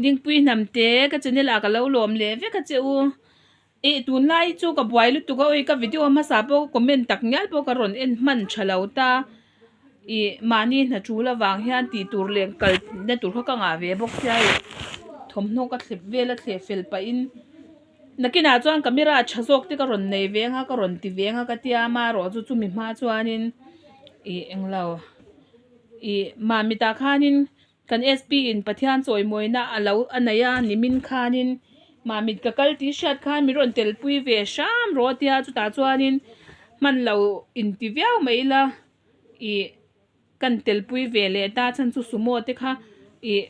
Dingpui hnam te ka channel ah ka lo lawm leh vek a che u. Ih tunlai chu ka buai lutuk a awi ka video hmasa pawh ka comment tak ngial pawh ka rawn en hman tha lo ta. Ih mahni hna tul avang hian tih tur leh kal na tur kha ka ngah ve bawk sia ih thawmhnaw ka thlep vel a thleh fel pahin nakinah chuan camera tha zawk te ka rawn nei ve ang a ka rawn ti ve ang a ka tia amaherawh chu chumi hma chuanin ih englo ih mahmitah khanin. Kan SP in Pathian chawimawina a lo a nei a, nimin khanin Mamit ka kal tih hriat khan min rawn telpui ve hram rawh a tia, chutah chuanin hman lo inti viau mai ila ih kan telpui ve leh ta chhan chu sumo te kha ih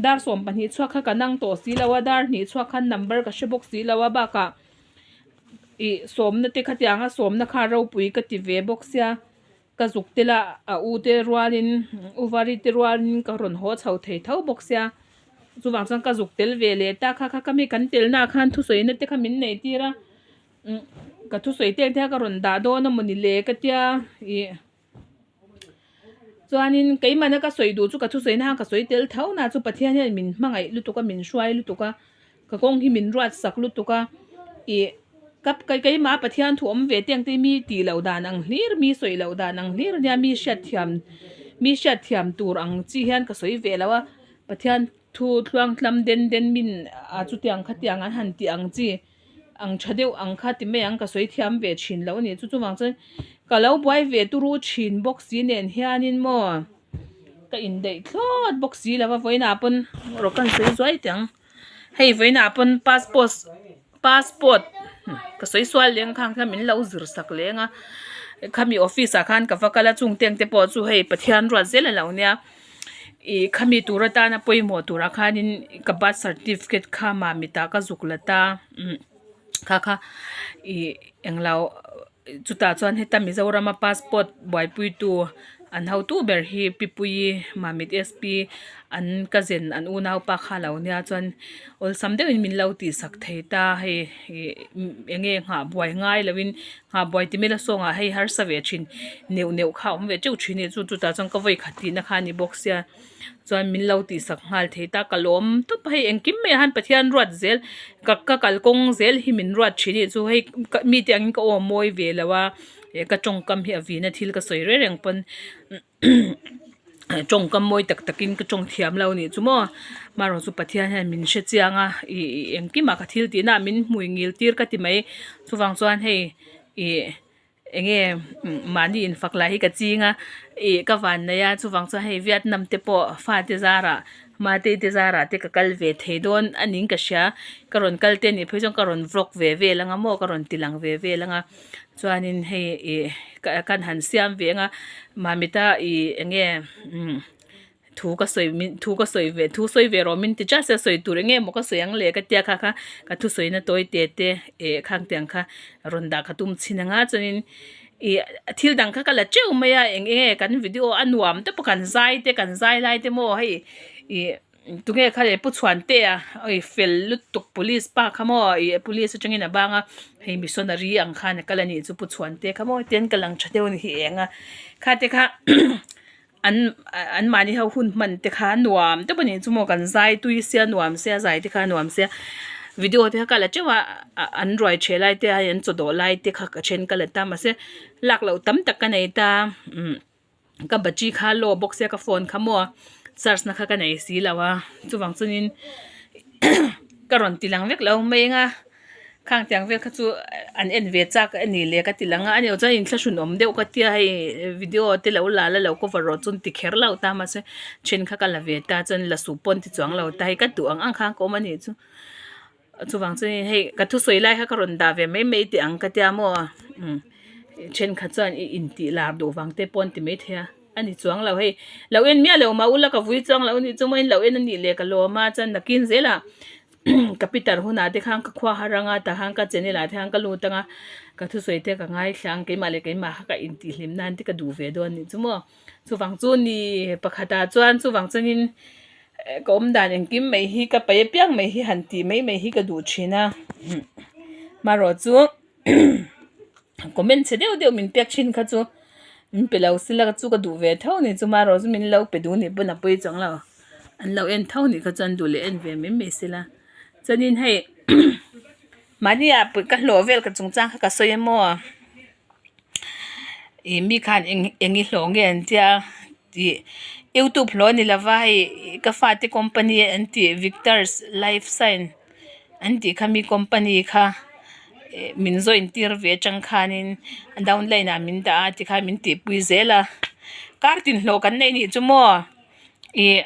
dar 12 chhuak kha ka nang tawh si lo a, dar hnih chhuak khan number ka hre bawk si lo a bakah ih sawmna te khatianga sawmna kha ropui ka ti ve bawk sia. Ka zuk tel a, a u te rualin u Vari te rualin ka rawn haw chho thei tho bawk sia. Chuvang chuan ka zuk tel ve leh ta kha kha ka mi kan telnaah khan thusawina te kha min nei tir a, umm ka thusawi tel te kha ka rawn dah dawn a mawni le ka tia ih chuanin keimahna ka sawi duh chu ka thusawina khan ka sawi tel tho na chu Pathian hian min hmangaih lutuk a min hruai lutuk a. Ka kawng hi min ruat sak lutuk a, ih ka keimah Pathian thu awm ve teng te mi tih loh dan ang hlir, mi sawi loh dan ang hlir ania mi hriatthiam mi hriatthiam tur ang chi hian ka sawi ve lo a, Pathian thu thluang tlam den den min a chutiang khatiang an han tih ang chi ang tha deuh ang kha ti mai ang ka sawi thiam ve thin loh a ni chu chuvang chuan ka lo buai ve turu thin bawk si nen hianin maw ka indaih thlawt bawk si lo va vawiinah pawn rawh ka han sawi zuai teh ang. Hei vawiinah pawn passport passport ka sawi sual leng khang kha min lo zir sak leng a khami office ah khan ka va kal a chung teng te pawh chu hei Pathian ruat zel a lo nia ih khami tur atana pawimawh turah khanin ka birth certificate kha mamit ah ka zuk la ta umm kha kha ih englo. Chutah chuan heta Mizorama passport buaipuitu an hotu ber hi Pi Puii Mamit SP an cousin an unaupa kha lo nia chuan awlsam deuhin min lo tihsak thei ta hei ih eng nge nghah buai ngai loin nghah buai ti mela sawngah hei harsa ve thin neuh neuh kha a awm ve teuh thin a ni chu chutah chuan ka vawi khat tihna kha a ni bawk sia. Chuan min lo tihsak nghal thei ta ka lawm tawp a hei engkim mai ah hian Pathian ruat zel ka ka kalkawng zel hi min ruat thin a nih chu hei mite angin ka aw mawi ve lo a eh ka tawngkam hi a vin a thil ka sawi reng reng pawn tawngkam mawi tak takin ka tawng thiam lo a nih chu maw marawh chu Pathian hian min hre chiang a ih engkimah ka thil tihna ah min hmui ngil tir ka ti mai chuvang chuan hei ih. Enge mahni infak lah hi ka ching a ih ka van nei a chuvang chuan hei Vietnam te pawh fate zarah Matei te zarah te ka kal ve thei dawn a niin ka hria ka rawn kal te anih phei chuan ka rawn vlog ve vel anga maw ka rawn ti lang ve vel anga chuanin hei ih kan han siam ve anga Mamita ih enge umm. Thu ka sawi min thu ka sawi ve thu sawi ve rawh min ti chiah sia sawi tur eng nge maw ka sawi ang le ka tia kha kha ka thu sawina tawi te te eh khang tiang kha rawn dah ka tum chhin ang a chuanin ih thil dang kha ka la teuh mai a eng eng nge kan video a nuam te pawh kan zai te kan zai lai te maw hei ih tunge kha le pu chhuante a oi fel lutuk police pa kha maw ih police atangin a bang a hei missionary ang khan a kal a nih chu pu chhuante kha maw tian ka lang tha deuh a ni hi eng a kha te kha. An an mahni ho hun hman te kha nuam deuh a nih chu maw kan zai tui sia nuam sia zai te kha nuam sia video te kha ka la teuh a an ruai ṭheh lai te an chaw dawh lai te kha ka then ka la ta mahse lak loh tam tak ka nei ta umm ka battery kha low bawk sia ka phone kha maw charge na kha ka nei si lo a chuvang chuanin ka rawn ti lang vek lo mai ang a. Khang tiang vel kha chu an en ve chak a ni le ka ti lang a, a nih chuan inthlahrun awm deuh ka tia hei video te lo la la lo cover rawh chu an ti kher lo ta mahse then kha ka la ve ta chuan la suh pawh an ti chuang lo ta hei ka duh ang ang khan ka awm a nih chu chuvang chuan hei ka thusawi lai kha ka rawn dah ve mai mai teh ang ka tia maw umm thenkhat chuan i intih lar duh vang te pawh an ti maithei a a ni chuang lo hei lo en miah lo mah ula ka vui chuang lo a nih chu maw in lo en a nih leh ka lawm a chuan nakin zelah. Ka pitar hunah te khan ka khua har anga tah khan ka channel ah te khan ka lut anga ka thusawi te ka ngaithla ang keimah leh keimah kha ka intihhlim nan te ka duh ve dawn anih chu maw chuvang chu ni pakhatah chuan chuvang chuanin ka awm dan engkim mai hi ka paih apiang mai hi han tih mai mai hi ka duh thin a marawh chu comment chhe deuh deuh min pek thin kha chu min pe lo sila chu ka duh ve tho a ni chu marawh chu min lo pe duh anih pawn a pawi chuang lo. An lo en tho nih kha chuan duh leh en ve mai mai se la. Chuanin hei mahni ah ka hlawh vel ka chungchang kha ka sawi a maw ih mi khan eng eng i hlawh nge an tia ih youtube hlawh a ni lo va hei ka fate company an tih victors life sign an tih kha mi company kha ih min join tir ve atang khanin downline ah min dah a tikhan min tihpui zel a kar tin hlawh kan nei nih chu maw ih.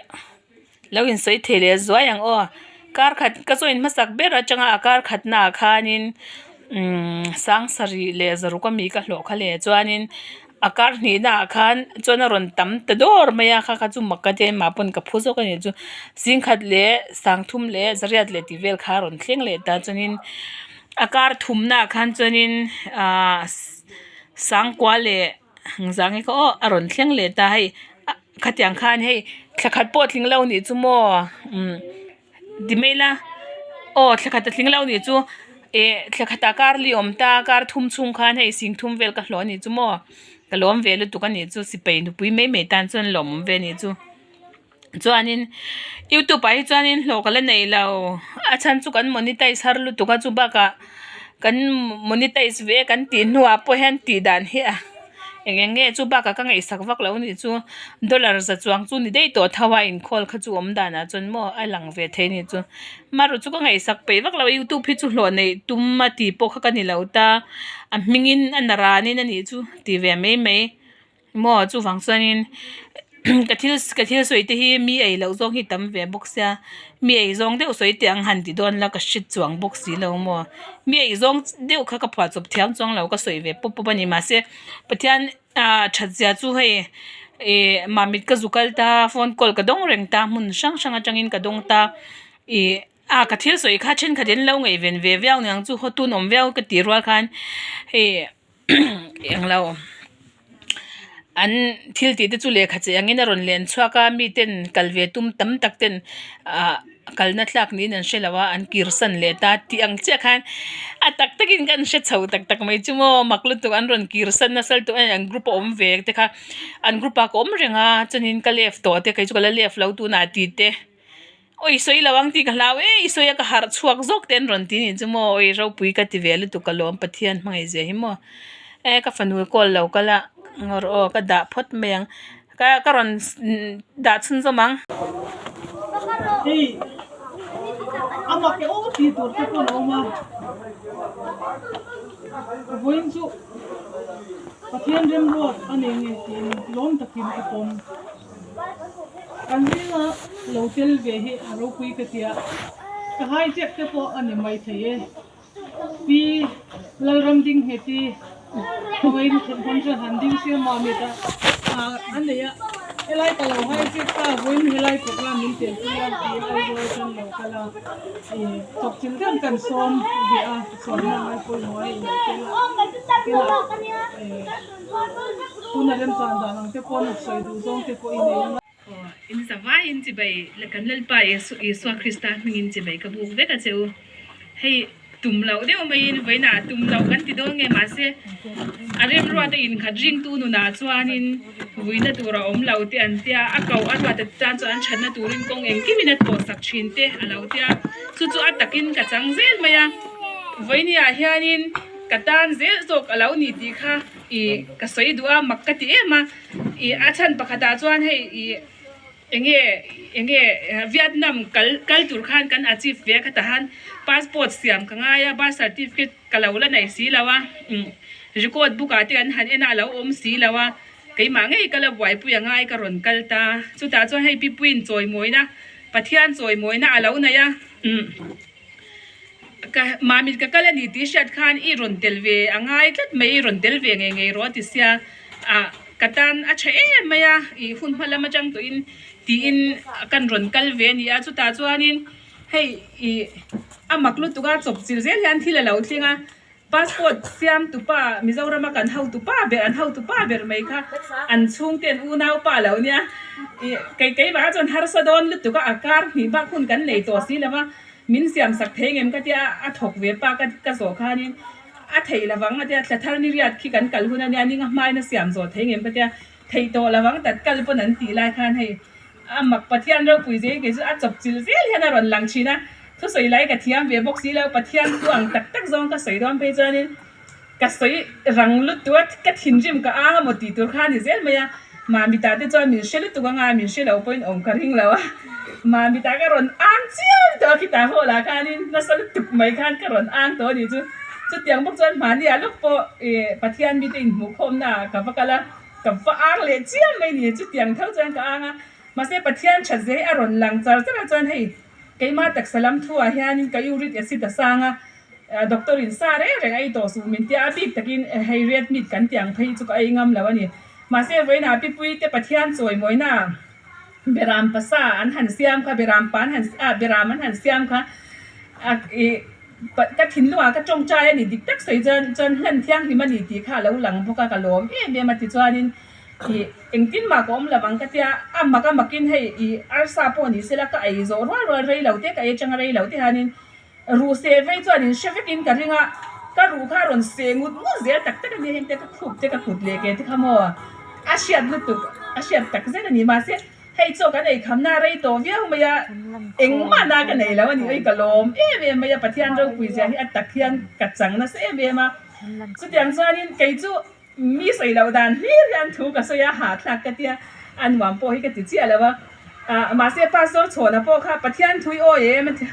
Lo insawi thei leh zuai ang aw. Kar khat ka join hmasak ber atanga a kar khatna ah khanin umm sang sarih leh zaruk ami ka hlawh kha le chuanin a kar hnihna ah khan chuan a rawn tam ta dawr mai a kha kha chu mak ka ti a engmah pawn ka phu zawk a ni chu singkhat leh sangthum leh zariat leh tih vel kha a rawn thleng leh ta chuanin a kar thumna ah khan chuanin ahh sangkua leh engzah nge kha aw a rawn thleng leh ta hei. Khatiang khan hei thla khat pawh a tling lo nih chu maw umm ti mai ila aw thla khat a tling lo nih chu eh thla khatah kar li awm ta kar thum chhung khan hei sing thum vel ka hlawh a nih chu maw ka lawm ve lutuk a nih chu sipai nupui mai mai tan chuan lawmawm ve a nih chu chuanin youtube ah hi chuanin hlawh ka la nei lo a chhan chu kan monetize har lutuk a chu bakah kan monetize ve kan tih hnuah pawh hian tih dan hi a. Eng eng nge chu bakah ka ngaihsak vak lo nih chu dollar za chuang chu ni daih tawh tho a inkhâwl kha chu awm danah chuan maw a lang ve thei nih chu marawh chu ka ngaihsak peih vak lo a youtube hi chu hlawh neih tum a tih pawh kha ka ni lo ta a hmingin a na ranin a nih chu ti ve mai mai maw chuvang chuanin ka thil ka thil sawi te hi mi ei loh zawng hi tam ve bawk sia mi ei zawng deuh sawi teh ang han ti dawn la ka hre chuang bawk si lo maw mi ei zawng deuh kha ka phuah chawp thiam chuang lo ka sawi ve pawp pawp a ni mahse Pathian ah that zia chu hei ih mamit ka zu kal ta phone call ka dawng reng ta hmun hrang hrang atangin ka dawng ta ih a ka thil sawi kha thenkhat in lo ngaihven ve viau niang chu hawtun awm viau ka tih rual khan hei. Englo an thil tih te chu lehkha che angin a rawn len chhuak a miten kal ve tum tam tak ten ah kalna tlak niin an hre lo a an kir san leh ta tih ang chiah khan a tak takin kan hre chho tak tak mai chu maw mak lutuk an rawn kir san nasa lutuk a an group a awm ve te kha an group ah ka awm reng a chuanin ka left tawh te kei chu ka la left lo tunah tih te. Awi sawi lo ang tih ka hlau e, i sawi a ka harh chhuak zawk te an rawn ti nih chu maw, awi ropui ka ti ve lutuk ka lawm Pathian hmangaih zia hi maw, e ka fanu call lo kal a ngawr aw ka dah phawt mai ang, ka ka rawn dah chhunzawm ang. Hei a mak e aw tih tur te pawh a awm a, vawiin chu Pathian remruat a nei nge tiin lawm takin ka pawm. Kan zinga lo tel ve hi a ropui ka tia, ka hijack te pawh a ni mai thei e. Pi Lalramdingheti khawngaih in thlen hawn chuan han ding se Mamit a a nei a, helai ka lo hijack ta vawiin helai program min tel pui a tiin Aizawl chuan lo kal a, ih chawpchilh deuh kan sawm ve a, sawmna ngai pawimawh a ilo tel a, tel a ih. Tuna remchan dan ang te pawn sawi duh zawng te pawh i nei ang a. Aw, in zavaiin chibai kan Lalpa Isua Krista hmingin chibai ka buk vek a che u. Hei tum loh deuh maiin vawiinah tum loh kan ti dawn nge mahse a remruata inkhat ringtu nunah chuanin vuina tur a awm lo te an tia, a koh a ruata tan chuan an thatna turin kawng engkimin a thawhsak thin te a lo tia, chu chu a takin ka chang zel mai a. Vawiiniah hianin. Ka tan zel zawk a lo ni tih kha ih ka sawi duh a, mak ka ti em a. Ih a chhan pakhatah chuan hei ih enge enge Vietnam kal kal tur khan kan achieve ve a khatah han passport siam ka ngai a, birth certificate ka lo la nei si lo a, umm record book ah te an han en a a lo awm si lo a, keimah ngei ka la buaipui a ngai ka rawn kal ta. Chutah chuan hei Pipuiin chawimawina Pathian chawimawina a lo nei a, umm. Ka mamit ka kal a ni tih hriat khan i rawn tel ve a ngai tlat mai, i rawn tel ve ngei ngei rawh a ti sia, ah ka tan a tha em mai a, ih hun hma lam atang tawhin tiin kan rawn kal ve a ni a, chutah chuanin hei ih a mak lutuk a chawp chilh zel hian thil a lo thleng a. Passport siam tupa Mizorama kan hotupa ber an hotupa ber mai kha an chhungte an unaupa lo nia ih kei keimah chuan harsa dawn lutuk a a kar hnih bak hun kan nei tawh si lova min siam sak thei ngem ka tia a thawk ve pa ka ka zawh khanin a theih lovang a tia thla thar ni riat khi kan kal hun ania ninga hmain a siam zawh thei ngem ka tia theih tawh lovang tat kal pawn an tih lai khan hei. A mak Pathian ropui zia hi kei chu a chawp chilh zel hian a rawn lang thin a, thusawi lai ka thiam ve bawk si lo, Pathian thu ang tak tak zawng ka sawi dawn phei chuanin ka sawi rang lutuk a, ka thinrim ka ang amaw tih tur kha a ni zel mai a, Mamita te chuan min hre lutuk anga min hre lo pawhin awm ka ring lo a, Mamita ka rawn ang chiam tawh a khitah hall ah khanin nasa lutuk mai khan ka rawn ang tawh a nih chu, chutiang bawk chuan mahni ah lawk pawh ih Pathian mite inhmuhkhawmna ah ka va kal a. Ka va ang leh chiam mai ni, chutiang tho chuan ka ang a, mahse Pathian that zia hi a rawn lang char char a chuan hei keimah taksa lam thu ah hianin ka uric acid a sang a, doctor in sa reng reng ei tawh suh min tia a bik takin hei red meat kan tih ang phei chu ka ei ngam lo a ni. Mahse vawiinah Pipui te Pathian chawimawina beram pasa an han siam kha beram pa an han ah beram an han siam kha ih Ka thinlungah ka tawngtai a ni dik tak sawi chuan chuan hlan thianghlim a ni tih kha a lo lang bawk a, ka lawm em em a tichuanin ih engtin mah ka awm lo ang ka tia, a mak a makin hei ih arsa pawh ni sela ka ei zawh rual rual rei lo te ka ei atanga rei lo te hianin ruh seh vei chuan in hre vekin ka ring a, ka ruh kha a rawn seh ngut ngut zel tak tak a nia heng te ka khup te ka kut leh ke te kha maw a hriat lutuk a hriat tak zet a ni mahse Hei chaw kan ei khamna rei tawh viau mai a, engmah na ka nei lo a ni oi ka lawm em em mai a, Pathian ropui zia hi a tak hian ka chang nasa em em a, chutiang chuanin kei chu mi sawi loh dan hlir hian thu ka sawi a, hahthlak ka tia a nuam pawh hi ka ti chiah lo a, ah mahse Pastor Chhawna pawh kha Pathian thu i awi em a ti a,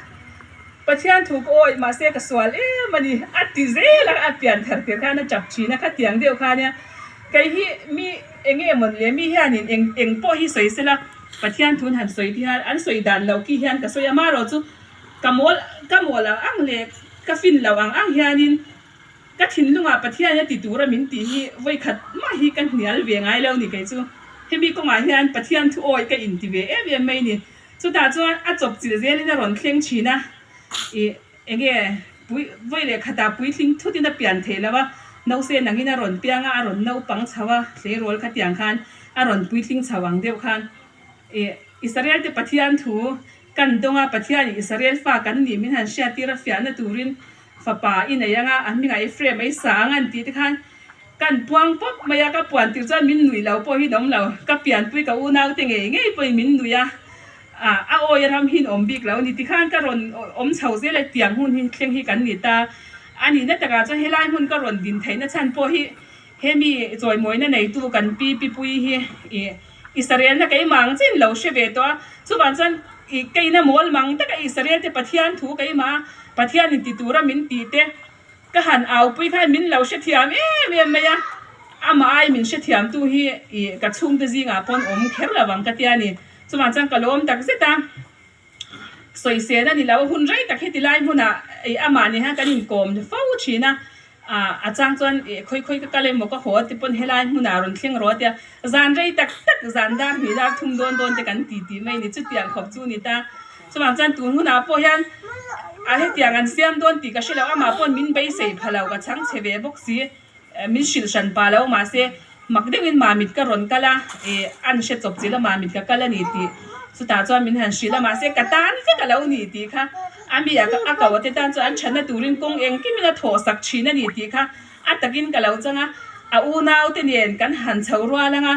Pathian thu ka awi mahse ka sual em a ni a ti zel a, a pian thar tir khan a tap thin a, khatiang deuh kha nia kei hi mi. Eng nge mawn le mi hianin eng eng pawh hi sawi sela Pathian thun han sawi ti hian an sawi dan loh khi hian ka sawi a marawh chu ka mawl ka mawl ang ang leh ka fin loh ang ang hianin ka thinlungah Pathian a ti tura min tih hi vawikhat mah hi ka hnial ve ngai lo ni kei chu hemi kawngah hian Pathian thu awi ka inti ve em em mai ni chutah chuan a chawp chilh zelin a rawn thleng thin a ih Enge pui vawi leh khatah puitling thutin a pian theih lo a, nause nangin a rawn piang a, a rawn naupang chho a, tleirawl khatiang khan a rawn puitling chho ang deuh khan ih Israel te Pathian thu kan dawng a, Pathianin Israel fa kan nih min han hriattir a fiahna turin fapa i nei ang a, a hmingah Ephraim a i sa ang an tih te khan kan puang pawp mai a, ka puan tir chuan min nuih lo pawh hi an awm lo, ka pianpui ka unaute ngei ngei pawhin min nuih a. Ah, a awi a ram hi in awm bik lo a ni. Tikhan ka rawn awm chho zel e, tiang hun hi thleng hi kan ni ta. A nihna takah chuan helai hmun ka rawn din theihna chhan pawh hi hemi chawimawina neitu kan pi pi pui hi ih Israel na keimah ang chiin lo hre ve tawh a. Chuvang chuan ih keina mawl mang taka Israel te Pathian thu keimah a Pathian in ti tura min tih te ka han aupui khan min lo hrethiam em em mai a. Amah ai min hrethiamtu hi ih ka chhungte zingah pawn awm kher lo ang ka tia ni. Chuvang chuan ka lawm tak zet a, sawisel a ni lo, hun rei tak heti lai hmunah ih amah nen hian kan inkawm fo thin a, ah a chang chuan ih khawi khawi ka kal emaw ka haw te pawn helai hmunah rawn thleng rawh a tia, zan rei tak tak zan dar hnih dar thum dawn dawn te kan ti tih mai a ni, chutiang khawp chu a ni ta. Chuvang chuan tun hunah pawh hian a hetiang an siam dawn tih ka hre lo, amah pawn min beisei pha lo, ka chhang chhe ve bawk si. Min hrilh hran pah lo mahse mak deuhin Mamit ka rawn kal a, ih an hre chawp chilh a Mamit ka kal a ni tih chutah chuan min han hrilh a mahse ka tan vek a lo ni tih kha a mi a a ko a te tan chuan an thatna turin kawng engkim in a thawh sak thin a ni tih kha a takin ka lo chang a, a unau te nen kan han chho rual ang a,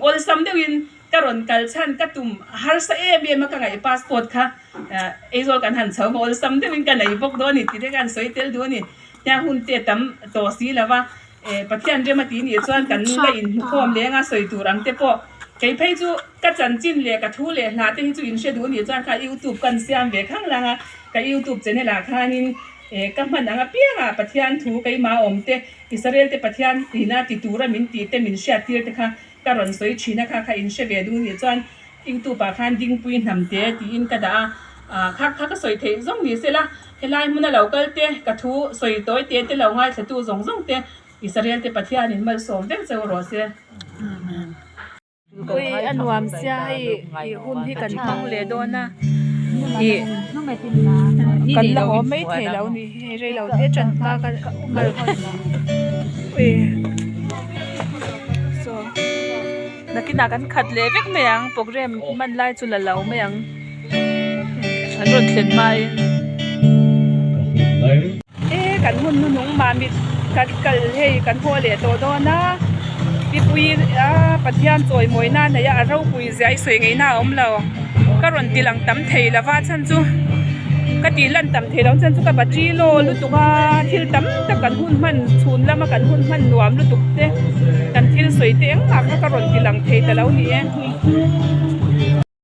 awlsam deuhin ka rawn kal chhan ka tum harsa em em a ka ngaih passport kha Aizawl kan han chho ang a awlsam deuhin ka nei bawk dawn a ni tih te kha an sawi tel duh a ni. Tia hun te tam tawh si lo va, Pathian rem a ti nih chuan kan la inhmukhawm leng a sawi tur ang te pawh. Kei phei chu ka chanchin leh ka thu leh hla te hi chu inhre duh nih chuan kha YouTube kan siam ve khang lang a, ka YouTube channel ah khanin ka hman ang apiangah Pathian thu keimah awm te, Israel te Pathian ina ti tura min tih te min hriat tir te kha ka rawn sawi thin a kha kha inhre ve duh nih chuan YouTube ah khan Dingpui Hnamte tiin ka dah a, kha kha ka sawi theih zawng ni sela, helai hmuna lo kal te, ka thu sawi tawi te te lo ngaithlatu zawng zawng te, Israel te Pathianin malsawm vek cheu rawh se. Amen. Ui a nuam sia hei i hun hi kan hmang leh dawn a ih kan la haw mai thei lo ni hei rei lo te tan hma ka kal ui saw. Nakinah kan khat leh vek mai ang program hman lai chu la lo mai ang an rawn thlen hmain e kan hun hnuhnung mamit kan kal hei kan haw leh tawh dawn a. Pi Puii a Pathian chawimawi na nei a a ropui zia i sawi ngaihna a awm lo. Ka rawn ti lang tam thei lo va chhan chu ka tih lan tam thei lo chhan chu ka battery low lutuk a thil tam tak kan hun hman chhun lama kan hun hman nuam lutuk te kan thil sawi te engmah kha ka rawn ti lang thei ta lo ni e.